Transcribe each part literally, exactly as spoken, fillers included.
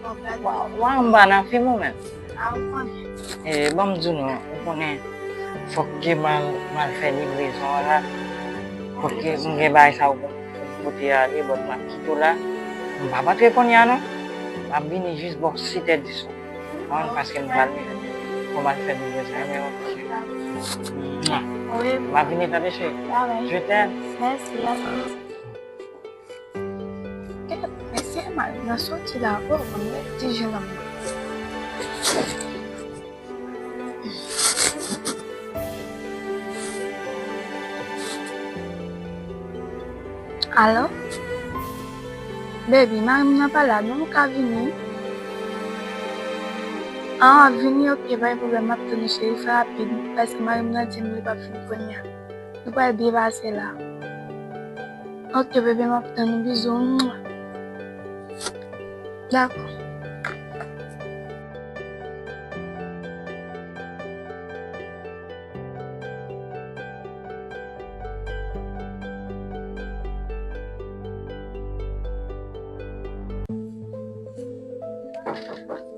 Wa, wa anba nan fim ou menm. E, ban m di nou, ou konnen, fòk ke m al, m al fè livrezon an la. Fòk ke m gen bagay sa yo pou m pote ale, but m ap kite w la. M p ap antre kounye a non. M ap vini jis bò sèt è di swa. Mwen, paske m pral, fò m al fè livrezon an, men mwen, m ap vini tande cheri. Je t'aime. Mèsi, a plis. Gad, mesye Marina soti la, oh, mwen ti jennonm nan. Alo? Baby, mari m nan pa la, non, ou ka vini? Ah, w ap vini? Ok, pa gen pwoblèm, m ap tann ou, cheri, fè rapid, paske mari m nan di m li p ap vin kounye a. Nou pral byen pase la. Ok, bebe, m ap tann ou. Bizou. Dakò.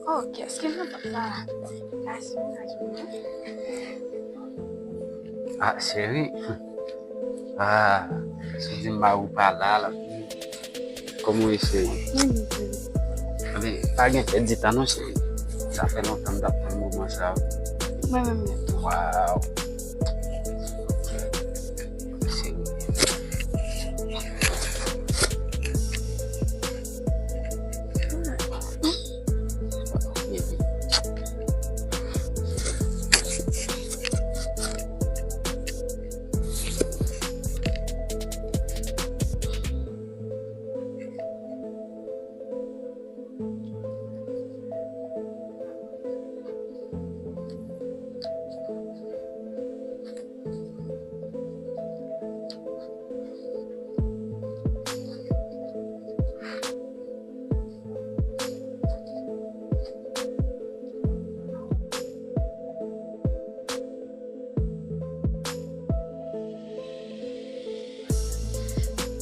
Oh, kiyès ki nan pòt la? Kay si mennaj mwen. Ah, cheri. Ah, si w di m mari w pa la, l ap vini. Kòman w ye, cheri? Mwen byen, cheri. Anben, pa gen pèdi tan non, cheri. Sa fè lontan m t ap tann moman sa a. Mwen menm menm. Waw. Cheri.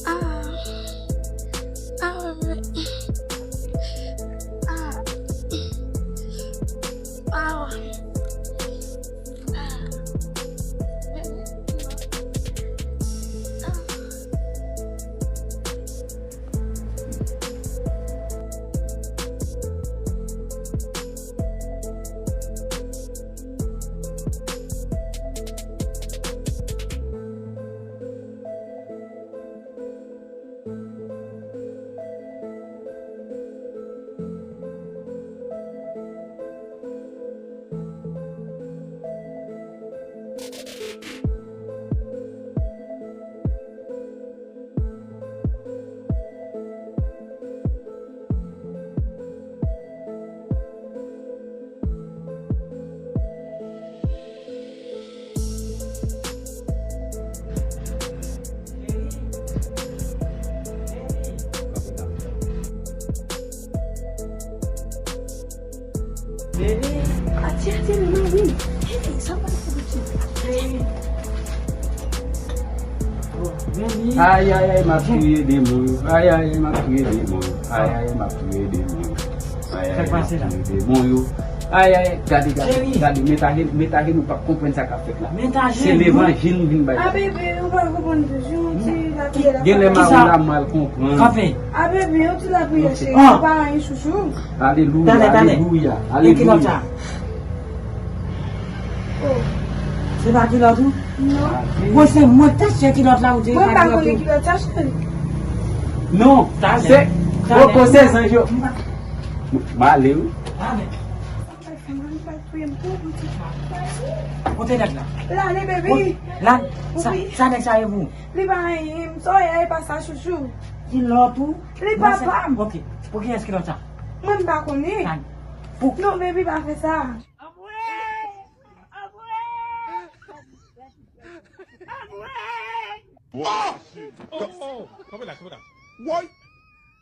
Ah. Ah, bébé. Ah. Ah. Ah. Bébé. Ah. Atire, atire, mari. Hey, sa pa fè piti. Ay, ay, ay, m ap touye demon yo. Ay, ay, ay, m ap touye demon yo. Ay, ay, ay, m ap touye demon yo. Ay, ay, ay, m ap touye demon yo. Ay, ay, gade, gade, gade, men ta gen, men ta gen nou p ap konprann sa k ap fèt la. Se levanjil m vin bay la. A bebe, ou pa konprann toujou, yon ti lapriyè la. Genlè mari w la mal konprann. Kanpe. A bebe, yon ti lapriyè, cheri. Ou pa anyen, chouchou. Alelouya, alelouya, alelouya. Oh. Se pa kilòt ou? Non. Bon, se mwen k t achte kilòt la, ou di se pa kilòt ou. Mwen pa konnen kilòt sa, cheri. Non, se, oh, se zanj yo. M ale, wi. Talè. Kote nèg la? L ale, baby. Kote? Lan, sa, sa nèg sa ye pou ou? Li pa anyen, m sòy, e pa sa, chouchou. Kilòt ou? Li papa m. Ok. Pou kiyès kilòt sa? Mwen m pa konnen. Lan. Pou... Non, baby, pa fè sa. Anmwey! Anmwey! Anmwey! Oh! Oh, oh! Kanpe la, kanpe la. Woy!